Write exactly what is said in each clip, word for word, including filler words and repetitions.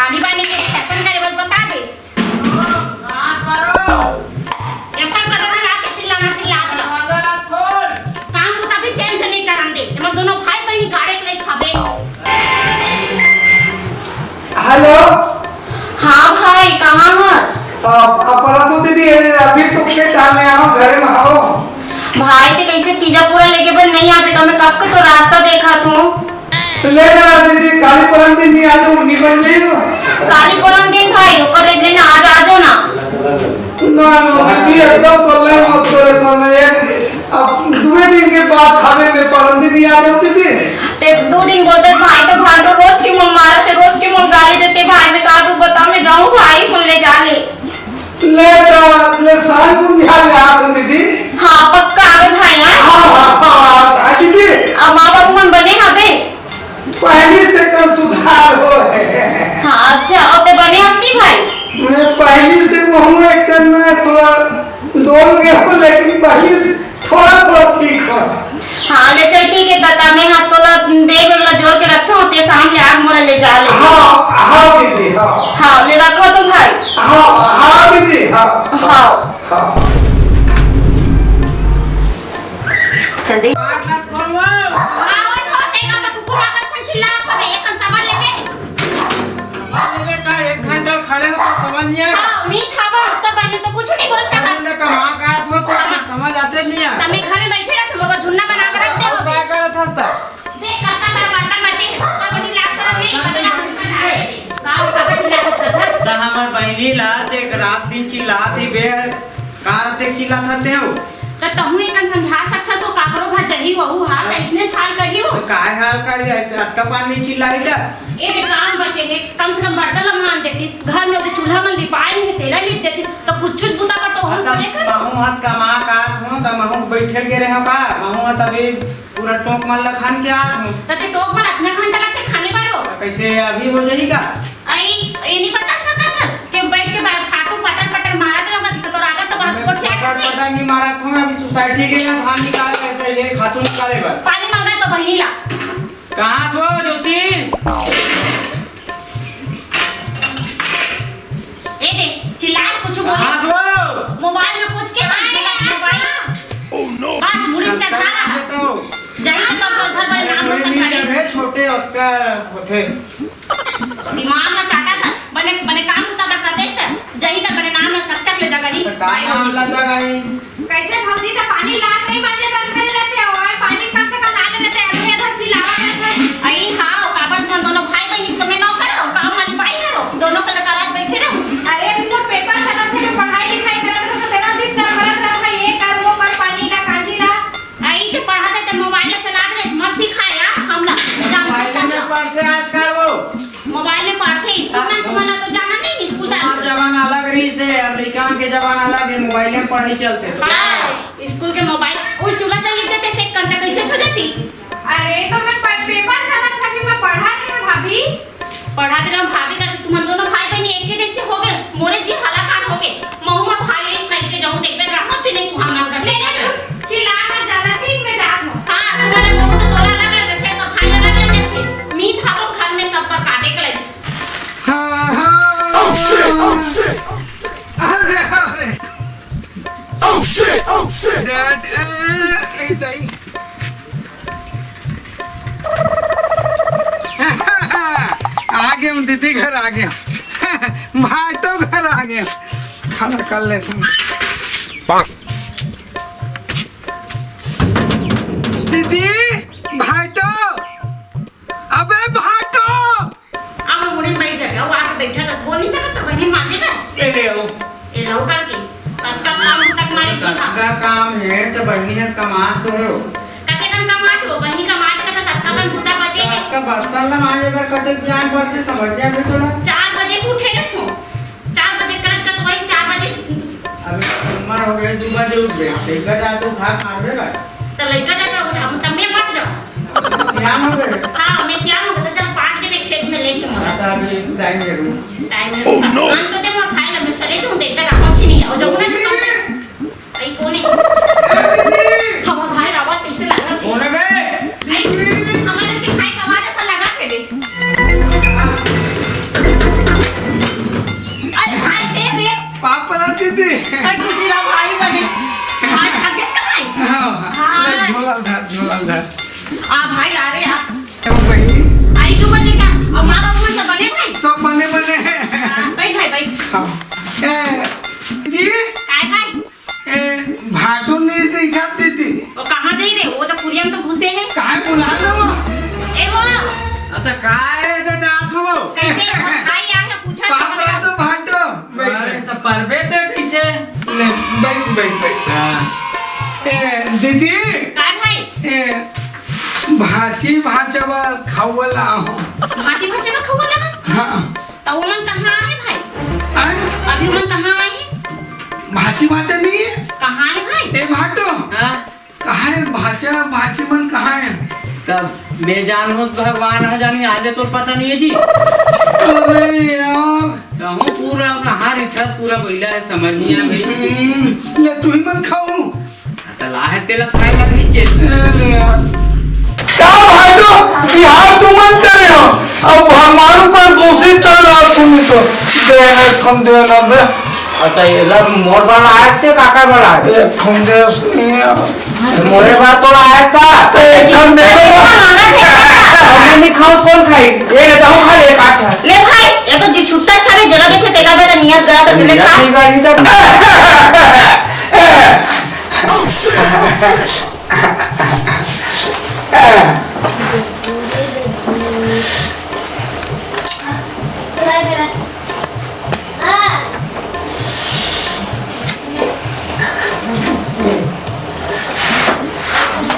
आनी बानी के फैशन करे बस बता दे। एकर कदम हटा के चिल्लाना चिल्लात रह। काम बुता भी चैन से नहीं करन दे। एमन दोनों भाई बहिनी गाड़े के लई खाबे। हेलो। हाँ भाई, कहाँ हस? आ, आ, परत हो दीदी, ये अभी तो खेत डालने आओ, घरे में आओ। भाई, ते कैसे तीजा पूरा लेके बन नहीं आवे, तो मैं कब के तो रास्ता देखा तू। तो ले जा दीदी, काली परम दिन नहीं आ जाओ, नहीं बन जाइयो। काली परम दिन भाई, ओकर एक दिन आज आ जाओ ना। ना, ना, दीदी, एकदम कल्ले मत करे, कोनो एक, अब दुए दिन के बाद खावे में परम दिन नहीं आ जाओ दीदी। ते दो दिन बोलते भाई तो भांडो रोज के मुंह मारते, रोज के मुंह गाली देते भाई, मैं का तू बता, मैं जाऊं भाई, मुंह ले जा ले। ले तो, ले साल मुंह ध्यान ले आ दीदी। हाँ, पक्का आवे भाई, हाँ? हाँ, हाँ, हाँ, हाँ, दीदी। अब माँ बाप मन बने हवे? पहली से कम सुधार हो है। हाँ, अच्छा, और ते बने हस्ती भाई? मैं पहली से महूँ एक कन में थोड़ा डोल गया हूँ, लेकिन पहली से थोड़ा थोड़ा ठीक हो। हाँ, ले चल ठीक है, बता मैं हाथ तोला दे वाला जोर के रखे होते, शाम ले आग मोड़ा ले जा ले। हाँ, हाँ दीदी, हाँ। हाँ, ले रखो तो भाई। हाँ, हाँ दीदी, हाँ। हाँ। हाँ। चल दे। आवत हो, देखा बा, कुकुर आकर सन चिल्लात हो, एक समझ लेबे। अरे का एक घंटा खड़े हो तो समझ नहीं आया? हाँ, मी खाबो, तो बनी तो कुछ नहीं बोल सकत। तुमने कमा का हाथ में तो समझ आते नहीं है। तमे घर में बैठे रहते, मगर झुन्ना बना के रखते हो। क्या करत हस तब? देख, कत्ता सारा बर्तन बचे हैं, तो बनी लाज शरम नहीं, बनी ना बनी बना रहे थे। का उठा बच ना कुछ करत हस? त हमर बहिनी ला, देख, रात दिन चिल्लात ही बे, का रात देख चिल्लात हते हो? त तहूँ एकन समझा सकथस, वो काकरो घर जही वहू हा, त इसने हाल करही वो। त काहे हाल करही, ऐसे अतका पानी चिल्लाही त? ए दे काम बचे हे, कम से कम बर्तन ला मांज देतिस, घर में ओदे चूल्हा मन लिपाए नहीं हे, तेला लिप देतिस, त कुछ बुता पर तो हम मतलब बोले कर। महूँ हत कमा का आत हूँ, त महूँ बैठे के रहे का? महूँ हत अभी पूरा टोक मन ला खान के आत हूँ। त ते टोक मन अतना घंटा लगथे खाने बारो? त कैसे अभी हो जाही का? आई, ये नहीं बता सकत हस कि बैठ के बा-, फाटू पटर पटर मारत रहो, तो तोर आदत तो बहुत मैं कोठिया पटर करथे। पटर नहीं मारत हूँ, मैं अभी सोसाइटी के यहाँ धान निकाल के ये खातू निकाले बर। पानी मंगा तो बहिनी ला। कहाँ से हो ज्योति? ए दे, चिल्लास कुछ बोली। कहाँ से हो? मोबाइल में पूछ के, मोबाइल। बस, मुड़ी में चढ़ा रहा। तो। जाइए तो घर, घर वाले नाम रोशन करें। छोटे ओतका होथे। दिमाग ना चाटा था, बने, बने काम होता था करते थे, जही तक बने नाम ना चक चक ले जगह नहीं। तो का नाम ला जगह ही? कैसे भौजी तो पानी लात नहीं बाजे बंद करे रहते हो, और पानी कम से कम ला लेते हैं, अभी इधर चिल्लावा करते हैं। आई हाँ, काबर तुम दोनों भाई बहन तो मैं नौकर हो, काम वाली बाई करो, दोनों के लगा रात बैठे रहो। अरे, अभी तो पेपर चलत है, मैं पढ़ाई लिखाई करत हूँ, तो तेरा डिस्टर्ब करत रहता है, ये कर, वो कर, पानी ला, कांजी ला। आई तो पढ़ा दे, तो मोबाइल चला दे, मत सिखाया, हम ला, जानते मोबाइल सब में ला। पढ़ते आजकल वो। मोबाइल में पढ़थे, स्कूल में तुमन ला तो जाना नहीं, स्कूल जाना। हमार जमाना अलग रही से, अब लइका के जमाना अलग है, मोबाइल में पढ़ाई चलते तो। हाँ, स्कूल के मोबाइल, वो चूल्हा चल लिख देते, से एक घंटा कैसे छो जातीस? अरे, तो मैं प-, पेपर चलत था, फिर मैं पढ़ा नहीं हूँ, भाभी। पढ़ा दे रहा हूँ, भाभी का, तुमन दोनों भाई बहन एक ही जैसे हो गए, मोरे जी हलाकान हो गए। महू में भाई एक नहीं के जाऊँ, देख, मैं रहूँ, चिन्हे तू हम कर। नहीं, नहीं, तू चिल्ला मत ज्यादा, ठीक, मैं जात हूँ। हाँ, तुम्हारे मुंह तो तोला अलग अलग रखे, तो भाई अलग अलग रखे। मीत हम लोग घर में सब पर काटे के लगे। हाँ, हाँ। Oh, shit, oh, shit। अरे, अरे। Oh, shit, oh, shit। Dad, अ, ए, दाई। आ गए हम दीदी घर, आ गए हम। भाटो घर आ गए हम। खड़ा कर लेते हैं। दीदी, भाटो, अबे भाटो। अब मुड़ी में बैठ जाबे, वो आके बैठा था, बोल नहीं सकत तो बहनी मांजे बा। ए रे हो। ए लो करके, सबका काम तक मारे जी हाँ। सबका काम है तो बहनी है, कमात तो हो। कते कन कमात हो, बहनी कमात का तो सबका कन बुता बचे है। सबका बर्तन ला मांजे बर कते जान पड़ते, समझ गया भी थोड़ा। चार बजे को उठे रहत हो, चार बजे करत का तो वही चार बजे। अबे उम्र हो गई, दो बजे उठ गए, एक बजे तो भाग मार दे भाई। तो लइका जाता उठा, हम तब मैं मर जाऊँ। सियान हो गए। हाँ, मैं सियान हो गए, तो चल पाट के मैं खेत में लेके मरा। हाँ, तो अभी टाइम है, रुक। टाइम है, Oh, रुका। No। मान तो दे, मोर भाई ला, मैं चले जाऊँ, देख, मैं कुछ नहीं है, और जाऊँ ना, तो कम से कम, भाई, कौन है? हमारा भाई आवाज कैसे लगा था? कौन है बे? भाई, हमारे के भाई का आवाज ऐसा लगा था बे। काय दे जात हो? कैसे? भाई आए हैं, पूछा का तो करा तो भाटो? बैठ, अरे, बैठ। तो परबे ते कैसे? ले, बैठ, बैठ, बैठ। हाँ। ए, दीदी। काय भाई? ए, भांची भांचा बर खउवा लाहूं। भांची भांचा बर खउवा लाहूं? हाँ। त ओमन कहाँ आहे भाई? आय? अभी ओमन कहाँ आहे? भांची भांचा नहीं है? कहाँ है भाई? ए, भाटो। हाँ। कहाँ है भांचा, भांची मन कहाँ है? तब मैं जानहूं त भगवान ह जानी, आजे तो पता नहीं है जी। अरे यार। कहूँ पूरा कहाँ रिथा, पूरा बइला है, समझ नहीं आ भाई। हम्म, ले तू ही मन खाऊ। त लाहे तेला खाए लगनी चाहिए। ए, ले यार। का भाटो, बिहार तू मन करे हो? अब भगवान पर दोषी चल रहा तुम तो। दे, हम दे ना बे। अच्छा, ये लब मोर वाला आए थे, काका वाला आए? एक ठुम दे उसने यार। मोरे बार तो आया था। तो एक ठुम दे दो। मैं नहीं खाऊं, कौन खाई? ये लेता हूँ, खा ले, काट खा। ले भाई, ये तो जी छुट्टा छावे, जरा देखे, तेरा बेटा नियत गया था, तूने खा। नियत नहीं गई तो।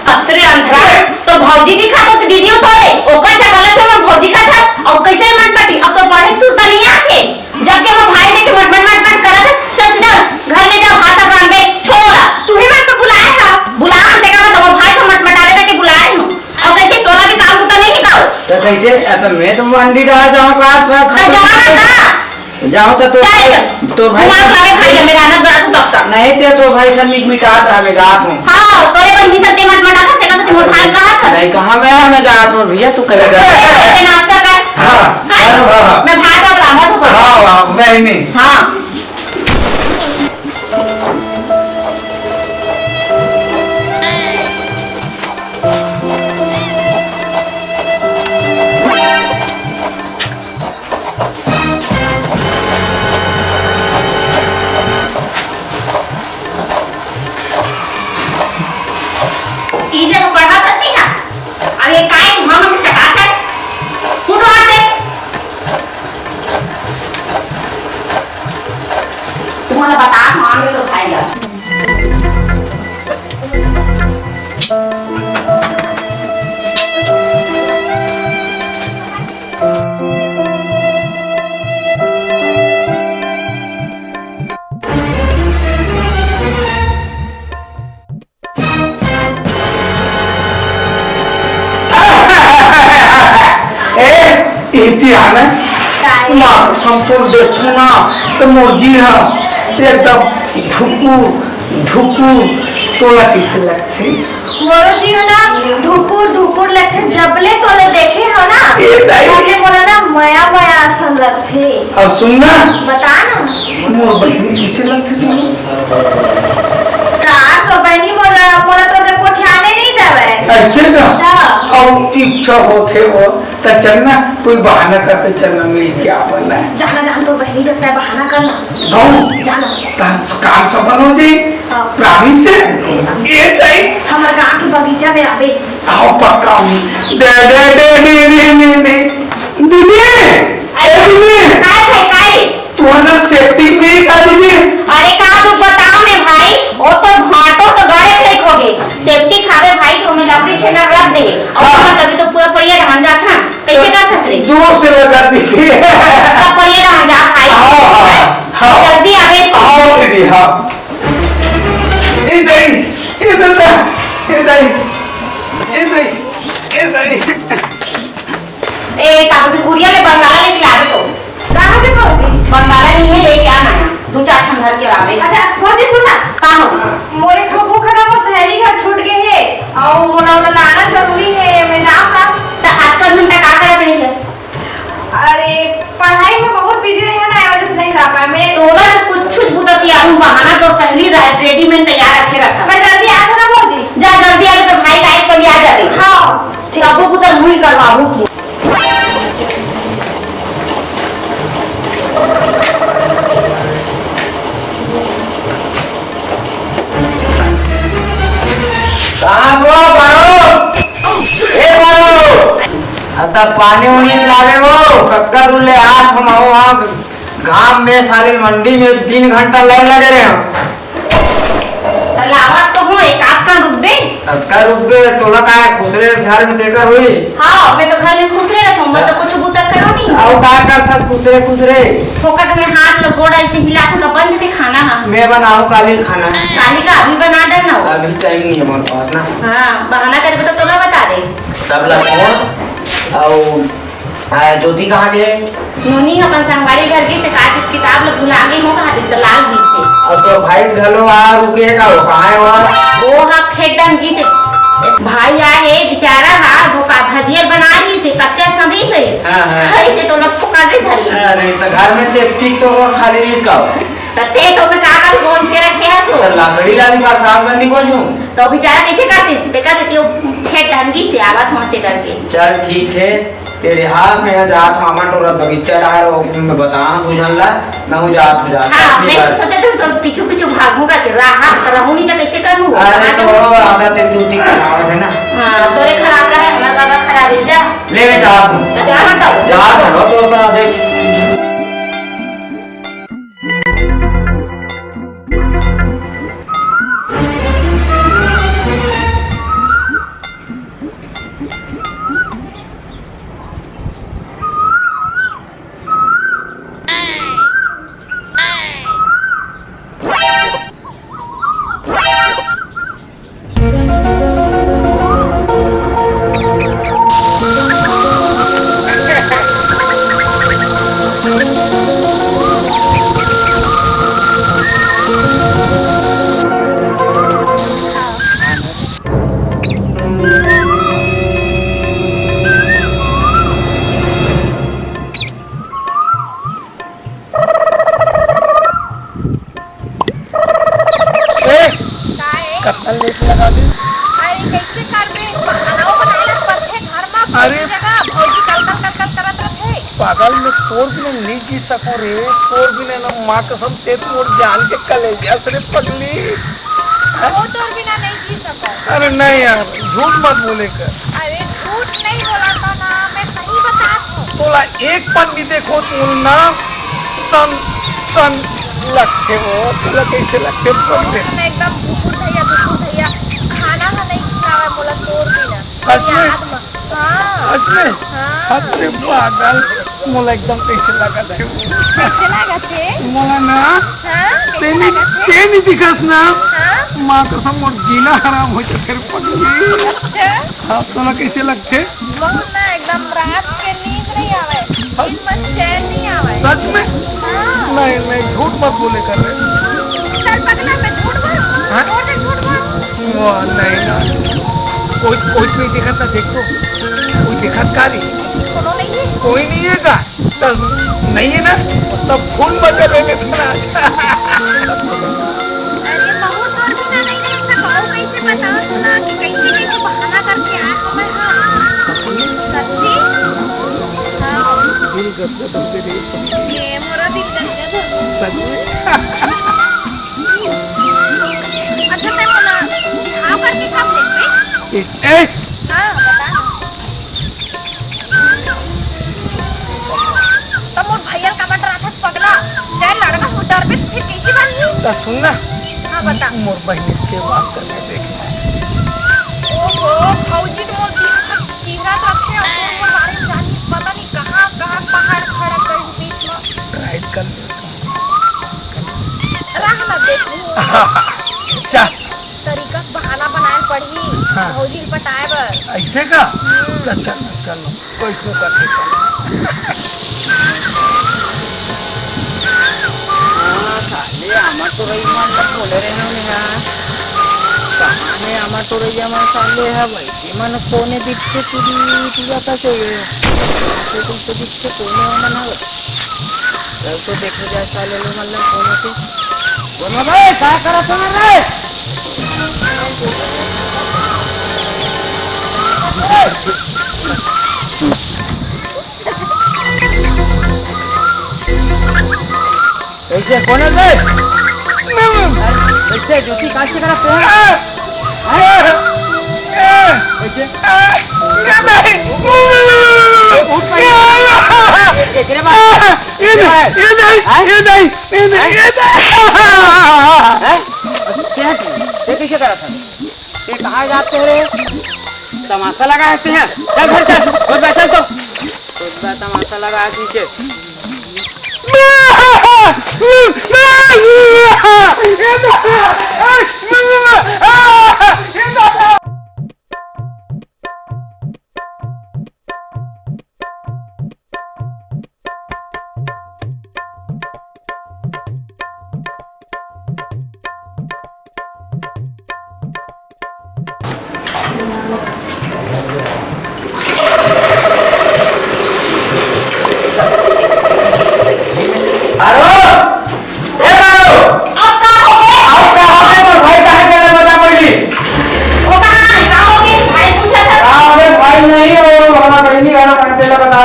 अतरे अंधरा, तो भौजी नहीं खातो तो दीदी तो रे, ओकर चकला से हमर भौजी खात हस, अउ कैसे मन पटी, अब तो पढ़े के सुरता नहीं आके, जब के हमर भाई देख के मटमट मटमट करत हस, चल सीधा घर में जा, भाषा कान बे, छोड़ ला, तू ही मन को बुलाया था, बुला हम देखा तो हमर भाई को मटमटावे तक के बुलाए हूँ। अउ कैसे तोला भी काम बुता नहीं हिकाओ? तो कैसे? अ, तो मैं तो मंडी रहा जाऊँ का, सब तो खत्म जाओ ना कर का? जाऊँ तो तोर जाए भाई, तो। तोर भाई दिमाग लागे भाई, मेरा ना दर्द तब तक। नहीं ते तो भाई सब मिट मिटा था, मैं जात हूँ। हाँ, तोरे बहिनी सब ते मटमटा था, तेरा सब मोर भाई कहा था? नहीं, कहाँ मैं, मैं जात हूँ भैया, तू करे जा। ते नाश्ता कर। हाँ, हाँ? हाँ, हाँ, हाँ। मैं भात और रांधा तो कर। हाँ, हाँ, मैं ही नहीं। हाँ। ई जगह पढ़ा करती है। अरे काय तुम हम चकाचक फुटवा दे। तुम्हारा बता मांगे तो खाएगा। ए, इति आने? काय? माँ, संपूर्ण देखो ना, तो मोर जी हा एकदम धुकु, धुकु, तोला कैसे लगथे? मोरो जी हो ना, धुकुर, धुकुर लगथे, जबले तोला देखे हो ना, ए, दाई। तबले मोला ना मया, मया असन लगथे। अउ सुन ना। बता ना। मोर बहिनी कइसे लगथे तुमन? का तो बहिनी मोला, मोला तो कोठियाने नहीं देवे। अइसे का? हाँ। अउ इच्छा होथे वो, त चल ना, कोई बहाना करके चल ना, मिल के अपन ना। जाना, जान तो बहिनी जब तय बहाना करना। गाँव? जाना। तहन काम सफल हो जाई। हाँ। Promise है? ये तय। हमर गाँव के बगीचा में आवे। आओ पक्का हूँ। दे, दे, दे, दे, दे, दे, दे। दीदी, ए दीदी। काय भाई, काय? तोर ना septic भी का दीदी? अरे का तू बताओ ने भाई, वो तो भाटो तो गड़े फेंक हो गए। Septic खावे भाई तो हमें लकड़ी छेना रख दे। और हाँ। तभी तो पूरा पड़िया ढान जात हन। कैसे का खसरे? जोर से लगा दीदी। सब पड़िया ढान जा भाई। हाँ, हाँ, हाँ। जल्दी आवे। हाँ दीदी, हाँ। ए दाई, ए दादा, ए दाई, ए दाई, ए दाई। ए, ताकत कुरिया ले बंगाला लेके लावे तो। कहाँ के भौजी? बंगाला नहीं है, लेके आना है। दो चार ठन धर के लावे। अच्छा, भौजी सुना। का हो? मोरे ठोकू खना मोर सहेली घर छूट गए है। और मोला ओला लाना जरूरी है, मैं जाऊँ का? त आजकल घंटा का करत रही हस? अरे, पढ़ाई में बहुत busy रहे ना, वजह से नहीं जा पाए। मैं तोला तो कुछ बुता तियारू बहाना तो पहली रह, ready में तैयार रखे रखा। मैं जल्दी आ जाना भौजी। जा जल्दी आ, तो भाई का एक पलिया आ जावे। हाँ। सबो बुता मुई करवाबू की। कहाँ हो बारो? ए बारो! आ तब पानी उनी लावे वो, कतका दूर ले आत हम, आओ वहाँ घाम में, साले मंडी में तीन घंटा लाइन लगे रहे हम। त लावत तो हूँ, एक आध का रुकबे। कतका रुकबे, तोला का है, खुसरे घर में तेकर हुई। हाँ, मैं तो घर में खुसरे रहत हूँ, मैं तो कुछ बुता करो नहीं। आओ का करथस खुसरे खुसरे? फोकट में हाथ ल गोड़ ऐसे हिला के तो बन जते खाना। हाँ, मैं बनाऊँ काली खाना। काली का अभी बना डर ना हो। अभी टाइम नहीं है हमारे पास ना। हाँ, बहाना करबे तो तोला बता दे। सब ला छोड़। अउ, आ, ज्योति कहाँ गे? नोनी ह अपन संगवारी घर गे से का चीज किताब ल भुला गे हो कहा दिस त लाल गी से। अउ तो भाई घलो आ रुके हे का, वो कहाँ है वहाँ? वो हा खेत डहन गी से। भाई आ हे बेचारा हा, वो का भजिया बना रही से, कच्चा सभी से। हाँ, हाँ। खाई से तो लग फुका दे धरी। अरे, तो घर में सेप्टिक तो वो खाली रिस का हो। त ते तो मैं कागज गोंज के रखे हस हो। तो लकड़ी ला भी बरसात बंदी गोंजूं। तो बेचारा कैसे करतिस? देखा से कि वो खेत डहन गी से आवत हो से करके। चल ठीक है, तेरे हाथ में है जात मामा टोरा बगीचा डार, वो मैं बताऊं तुझन ला, मैं हूँ जात हो जात हाँ, अपनी मैं बात। तो सोचे तुम तो पीछू पीछू भागूंगा कि राहत रहू नहीं तो कैसे करूँ? अरे तो आदत है तू ठीक खराब है ना। हाँ, तोरे खराब रहे, हमारा बाबा खराब ही जा। ले मैं जात हूँ। तो जा बताओ। जात है, तो सा देख। ए, काहे? कतना लेट लगा दे? अरे, कैसे करबे? खाना बनाए ला परथे घर मा, अरे। जगह भौजी कल, कल, कल, कल करत रथे। पागल, मैं तोर बिना नहीं जी सकूं रे, तोर बिना ना, माँ कसम, ते तो मोर जान के कलेजा से रे पगली। वो तोर बिना नहीं जी सकूं। अरे नहीं यार, झूठ मत बोले कर। अरे, झूठ नहीं बोला था ना, मैं सही बता तोला एक पन भी देखो, तोला ना सन, सन लगथे वो, तोला कैसे लगथे, बोल दे। ना एकदम भुकुर भैया, भुकुर भैया, खाना हा नहीं खावे मोला तोर बिना। सच में? याद म-, हाँ। सच में? हाँ। अरे पागल, मोला एकदम कैसे लगथे वो। कैसे लगथे? मोला ना, हाँ, कैसे तेनी, लगथे? तेनी दिखस ना, हाँ। माँ कसम मोर जीना हराम हो जाथे रे पगली। अच्छा। हाँ, तोला कैसे लगथे? बहुत ना एकदम रात के नींद नहीं आवे, दिन में चैन नहीं आवे। सच में? हाँ। नहीं, नहीं, झूठ मत बोले कर रे। चल पगला, मैं झूठ बोलूं? हाँ? बोल दे, झूठ बोल। वाह, नहीं ना। कोई, कोई नहीं देखा था, देख तो। कोई देखा था नहीं। कोनो नहीं है? कोई नहीं है का? तब नहीं है ना? तब खून बचा देंगे तेरा। अरे, बहुत जोर की ना नहीं, नहीं, मैं कहूँ कैसे बताओ तोला कि कैसे, कैसे बहाना करके आए हो मैं, हाँ। सच्ची? हाँ। दिल गदगद होते रे। ये मोरा दिल गदगद हो। सच में? अच्छा, मैं बोला, हाँ करके कब देखबे? ए, ए! हाँ, बता ना। त मोर भैया ल काबर डराथस पगला? जय लड़ना हो डरबे त फिर कइसे बनही? त सुन ना। हाँ, बता। मोर बहिनी के बात करके देख। ओहो, भौजी तो मोर दिल से कीड़ा रखे, अब मोर, मोर बारे में जानी, पता नहीं कहाँ, कहाँ पहाड़ खड़ा कर बीच में। ट्राई कर ले। रह ना देखू। जा। तरीका से बहाना बनाए पड़ही, हाँ। भौजी के पटाए बर। ऐसे का? हम्म। त चल, चल, कोई इसमें कर देता। हाँ, साले, आमा तोरई मन ल बोले रहे हन यहाँ। कहाँ हे आमा तोरई मन साले ह भाई? ये मन कोने दिखते चुरी, तू जाता से ये। ये तुमको दिखते कोने मन ह। चल तो देखो जा साले लो मन ल कोने से। बोलो रे, का करत हो रे? कैसे, कौन है बे? कैसे, ज्योति, काहे से करा फोन? कैसे? तेरे पास ये नहीं, ये नहीं, हैं? ये नहीं, ये नहीं, हैं? ये नहीं। हैं? ये कैसे करत हे? ये कहाँ जात हे रे? तमाशा लगा हे तें। चल घर चल, खुद बैठ चल तो। खुद तमाशा लगा हे पीछे। आरो! ए आरो! अब का हो गे? अब का हो गे? तोर भाई कहाँ गेला बता पहिली। वो कहाँ हे? का हो गे? भाई पूछत हे। का हो गे? भाई नहीं हो, हमारा बहिनी वाला कहाँ गेला बता।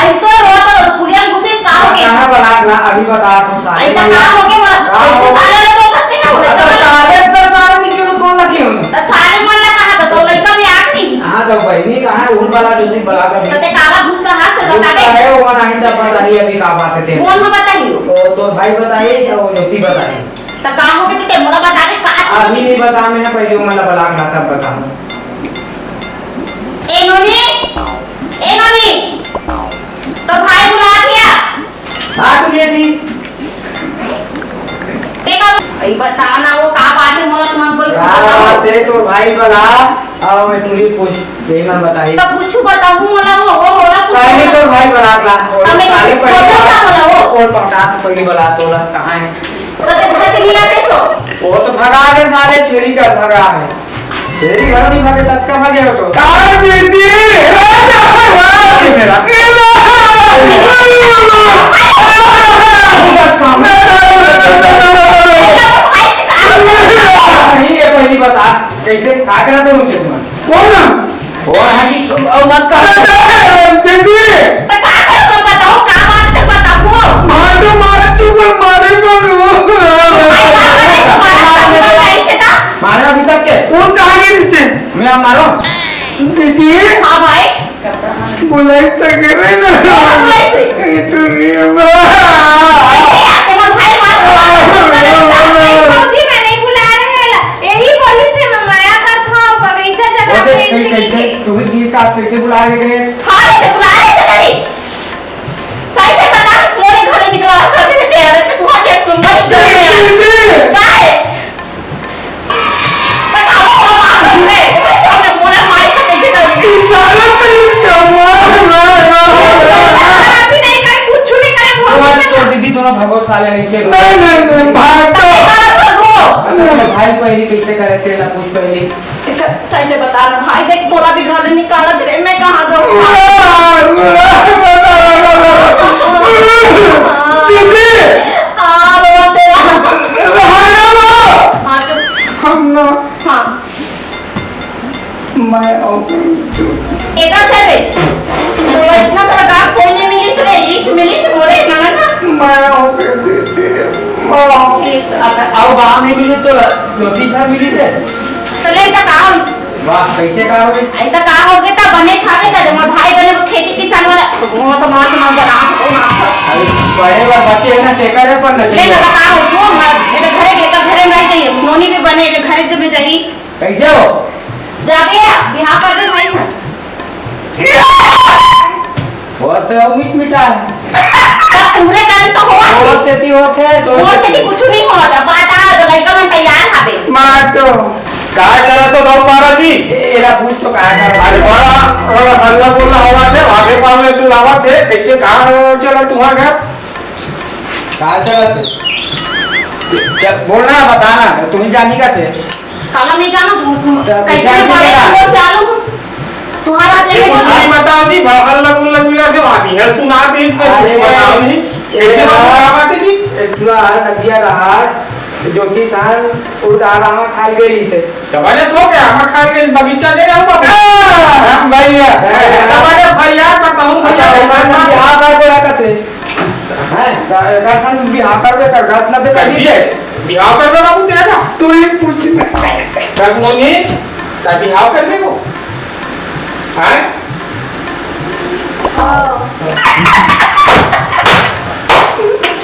अइसे रोत रोत पुलिया में घुसे, का हो गे? कहाँ बलात ना, अभी बता तू साले अइसे मन का ला। हो गे? का हो गे? साले लोग को कइसे ना बोले? अरे साले तो साले नहीं क्यों, कौन ना क्यों? तो साले मन ला कहाँ था? तो लइका में आँख नहीं थी। हाँ, तो बहिनी कहाँ है? उन वाला जो नहीं बला कर तो ते काला गुस्सा हाथ से बता दे। अरे वो मन आइंदा पता नहीं अभी का बात हे ते। कौन हो बताइयो? वो तो भाई बताइए या वो ज्योति बताइए? तो का हो गे ते मोला बता दे, का चीज अभी नहीं बता, मैं पहले वो मन ला बला के तब बताऊँ। ए नोनी, ए नोनी, तो भाई बुला दिया। हाँ, तू ये थी। देखो, भाई बता ना, वो का बात हे, मोला तुमन कोई का बात हे, तो भाई बला, आओ, मैं तुझे पूछ, यही मन बताई। तो कुछ बताऊँ, मोला वो, वो, मोला कुछ पहले तो भाई बला ला, और हमें साले पहले बोलता बला, था, बोला वो। और पहुंचा तो पहले बला, तो ला, कहाँ है? तो ते घर के मिला कैसो? वो तो भगा के साले छेरी का भगा है। छेरी घर नहीं भगे, तब का भगे हो तो? कार दीदी! ये मेरा। नहीं, ये पहली बता, कैसे, का करा तो मुझे तुम्हारे? कौन है? वो है कि, ओ, मत कर। दीदी! तो का करो, बताओ, का बात है, बताओ। मार तो मार, चुप कर, मारे को। मारा अभी तक के? कौन कहाँ गए इससे? मैं मारो। दीदी! हाँ भाई। बुलाई तो करे ना। कौन बुलाई से? ये तो नहीं है। अरे यार, तुम्हारा भाई मार। फौजी में नहीं बुला रहे हैं। यही बोली से मैं मया करत हूँ, बगीचा जगह वो देख, पे कैसे, इसी कैसे, की तुम्हें चीज का आप कैसे बुला रहे हैं? हाँ, ये तो बुला रहे थे नहीं। सही से बता, मोरे घरे निकला कर दे, तेरे पे तुम्हारे एक नंबर की जमीन है। काय? बताओ, वो बात कर रहे, तुम्हारे सामने मोरे माई का कैसे करूँगी? सारा पुलिस का मार, मार, मार, मार। अभी नहीं करे, कुछ नहीं करे, वो तुम्हारे तो दीदी दोनों भगवत साले नीचे। नहीं, नहीं, नहीं, भाग तो। भाई पहली कैसे करे थे ना, पूछ पहली। सही से बता ना भाई, देख, मोला भी घर ले निकालत रे, मैं कहाँ जाऊँ? दीदी! हाँ, रो तेरा। हाँ, चुप। हम ना। हाँ। मैं और एकर से रे, तोला इतना सारा काम कोई नहीं मिलिस रे, ईच मिलिस मोरे ननद ना। मैं और दीदी, माँ। ए, तो अब अब गाँव नहीं मिली तो ज्योति घर मिली से। तो ले का का होइस? वाह, कैसे का होइस? अरे तो का होगे, त बने खावे त जमा भाई बने वो खेती किसान वाला, वो तो माछ मांस बना, वो ना। अरे, बड़े बार बच्चे हैं ना, टेकर है पर ले नचेगा। ना का होइस, वो मर, ये तो घरे के, तो घरे में रह जाइए, नोनी भी बने, ये तो घरे जब में जाइए। कैसे हो? जाबे, बिहाव कर दे भाई सन। वो तो मिट मिटा है। तब पूरे कारण तो हो। मोर सेती होत है, तो मोर सेती कुछ नहीं होत है। बात आ, तो लइका मन तैयार हवे। मार तो। का करत हो बाबू महाराज जी? ए, एला पूछ तो का करत? अरे बड़ा, बड़ा हल्ला बोलना हवा थे, आगे पावले सुनावा थे, कैसे का चला तुम्हारा घर? का चलत हे? जब बोलना, बताना, तुम ही जानी का थे। काला मैं जानू, तुम, तुम तो कैसे कैसे बोले, बोले? बोल जानू। तुम्हारा ये देखे कुछ तो नहीं बताओ जी, बाहर लगुन लगुला से आती है, सुना दी इसमें कुछ अरे, बताओ नहीं। ये कैसे रहा, बताओ बात है जी? इतना नदिया रहा, ज्योति सान उड़ा रहा खाई गई से। जब अरे तो क्या, हम खाई गई, बगीचा दे रहा हूँ बाबू। हाँ, भैया। जब अरे भैया, बताऊँ भैया, अच्छा, कैसे भैया, बात? यहाँ का बोला था थे? हैं? का, का सन बिहाव करबे कर, गात ना दे कर जी, दीजिए। बिहाव करबे बाबू तेरा का? तू ही पूछ ना। कस नोनी, का बिहाव करबे को? हैं? हाँ।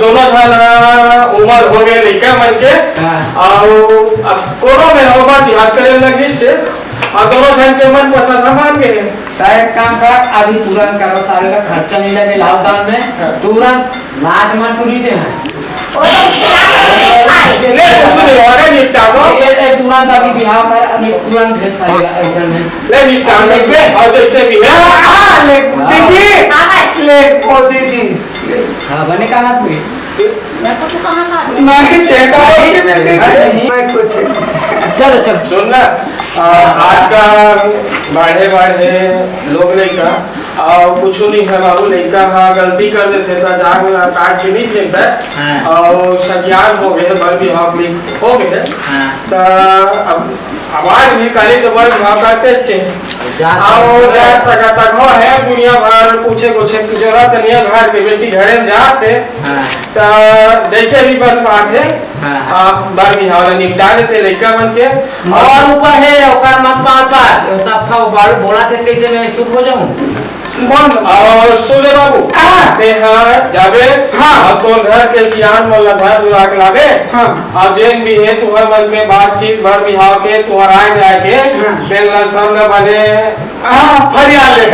दोनों झन, अ, उमर हो गए लइका मन के, हाँ। अउ अब कोनो में हो बात याद करे लगी छे, अउ दोनों झन के मन पसंद ह मान गए। त एक काम कर, अभी तुरंत करो, सारे का खर्चा नहीं लगे lockdown में, हाँ। तुरंत नाच मन टूरी दे हैं। ओ तो ले, कुछ नहीं, अरे निपटा दो। ये, ये तुरंत अभी बिहाव कर, अभी तुरंत भेज सारे का, ऐसा नहीं। ले निपटा दो, अभी देख बे। अउ जैसे भी है। हाँ, हाँ, ले, हाँ। दीदी। हाँ, भाई। ले, ओ दीदी। हाँ, बने कहा तू? मैं कुछ कहाँ कहा? नहीं, देखा है कि नहीं देखा? नहीं। मैं कुछ। चलो, चलो। सुन ना, आ, आजकल बाढ़े बाढ़े लोग लइका, अउ कुछ नहीं है बाबू, लइका हा गलती कर देथे त जांग ला काट के नहीं फेंकता है। हाँ। अउ सज्ञान हो गए, बर बिहाव भी हो गए। हाँ। त अब आवाज भी काली तो बर बिहाव करते चे। जा अउ सकत जा है। सकत हो है दुनिया भर पूछे कुछ जरूरत नहीं है, घर के बेटी घरे में जात है। हाँ। त जैसे भी बन पात है, हाँ, हाँ। आप बर बिहाव ला निपटा देते लइका मन के। अउ ऊपर है, ओकर मत पार पार। सब था, वो बालू बोला थे, कैसे मैं चुप हो जाऊं? बोल। अउ सुन ले बाबू, हाँ। ते हा जाबे, हाँ। अउ तोर घर के सियान मन ला धर धुरा के लाबे, हाँ। अउ जेन भी है, तुहर मन में बातचीत बर बिहाव के, तुहर आए जाए के, हाँ। तेन ला सब ला बने हाँ, फरिया ले।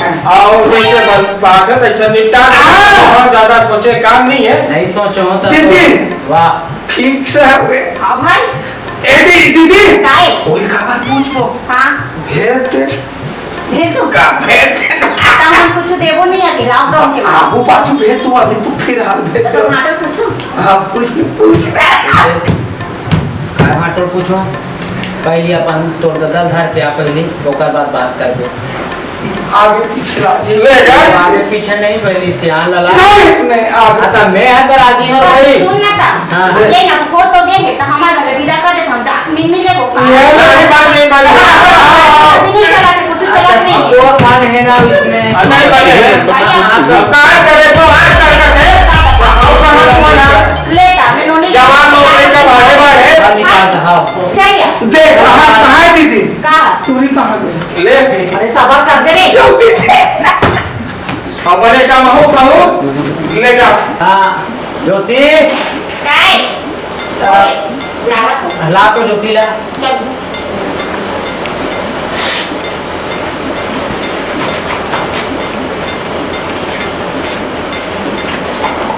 अउ जैसे बन पात है, तैसे निपटा दे। हाँ। बहुत ज्यादा सोचे काम नहीं है। नहीं सोचो तो दीदी। वाह। ठीक से हवे। हाँ भाई। ए दी-, दीदी। काय? कोई का बात पूछबो? हाँ। भेज दे। भेज दो। का भेज दे? तब हम कुछ देबो नहीं अभी lockdown के बाद। आगू पाछू भेज तू, अभी तू फिलहाल भेज तो दो। टमाटर पूछो। हाँ, पूछ, पूछ। टमाटर पूछो। पहले अपन तोर दल धर के आ, पहले ओकर बाद बात करबो। आगे पीछे ला। ले जा। आगे पीछे नहीं, पहले सियान लला। नहीं, नहीं, आगे। हाँ, तो मैं है तो राजी हूँ भाई। सुन ना ता। हाँ। ये ना हो तो दे है, तो हमारे घर विदा कर दे, हम जा, मिल मिल लेबो। ये नहीं, बात नहीं, बात नहीं। अभी नहीं चला के, कुछ चला अच्छा, नहीं। दो कान है ना इसमें। अच्छा, नहीं, बात है। भैया। हाँ, तो कार करे तो हर कर कर है। और समझ में ना। लेता, मैं नोनी जवान लोग लेकर भागे भागे। बाहर निकालता, हाँ। चलिए। देख, कहाँ, कहाँ है दीदी? कहाँ? टूरी कहाँ गई? ले। अरे, सबर कर दे रे। जल्दी से। अपने कमहू खाहू, ले जा। हाँ, ज्योति। काय? हाँ। ला तो ज्योति ला। चल।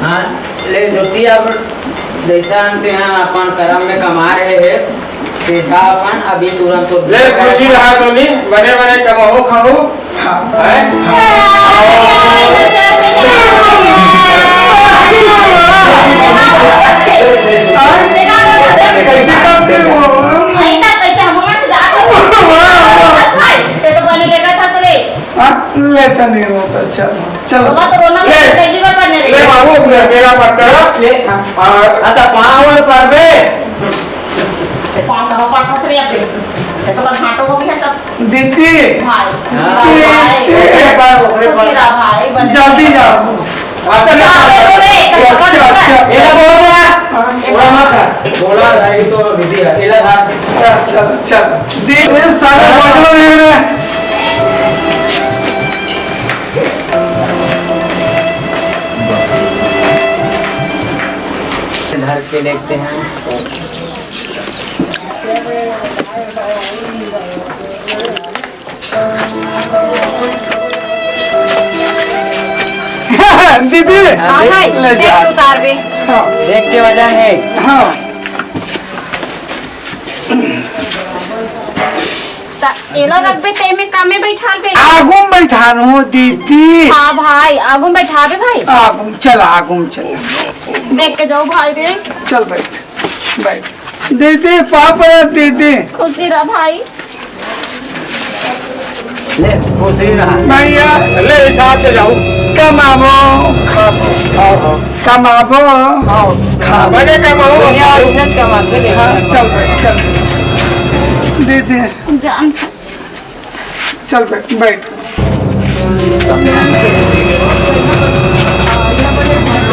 हाँ, ले ज्योति, अब जैसा अंत यहाँ अपन करम में कमा रहे है, सीधा अपन अभी तुरंत तो ले, खुशी रहा टोनी, बने बने कमाओ खाओ। हाँ। हैं? कैसे करते हो? नहीं था, कैसे हम लोग से जाकर ते तो बने देखा था, चले। हाँ, लेता नहीं होता, चलो, चलो। बाबा तो रोना ले। मत, पहली बार करने ले रही। बाबू, मेरा पत्थर। ले। हाँ। और अच्छा, पाँव और पर बे। पाँव का पाँव फंस रही है अपने। ये तो बस हाथों को भी है सब। दीदी। भाई। हाँ। भाई। दीदी। एक बार ओकरे पर। खुशी रहा भाई, बने। जल्दी जाओ। अच्छा, जा, ले, ले, ले, अच्छा, अच्छा। ये बोल रहा। हाँ। थोड़ा मत खा। थोड़ा नहीं तो दीदी है। इला खा। चल, चल, चल। दीदी, सारा बदला ले रहे। धर के लेते हैं। दीदी, हाँ भाई, ले देख जा। उतार दे। हाँ। देख के वजह है। त एला रखबे, ते में कामे बैठाल बे। आगू में बैठाल हो दीदी। हाँ भाई, आगू में बैठाबे भाई। आगू में चल, आगू में चल। देख के जाओ भाई रे। चल बैठ, बैठ। दीदी, पाप रे दीदी। खुशी रह भाई। ले, खुशी रहा। भैया। ले, हिसाब से जाओ। कमाबो। खाओ, खाओ। कमाबो। खाओ। खाओ। बने कमाओ। दुनिया इज्जत कमाते देखो। हाँ, चल भाई, चल। दीदी। जान। चल बैठ, बैठ।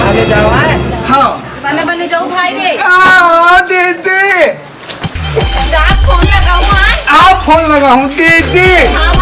आगे जाओ, आए। हाँ। बने बने जाओ भाई रे। हाँ, दीदी। फोन लगाहूं दीदी।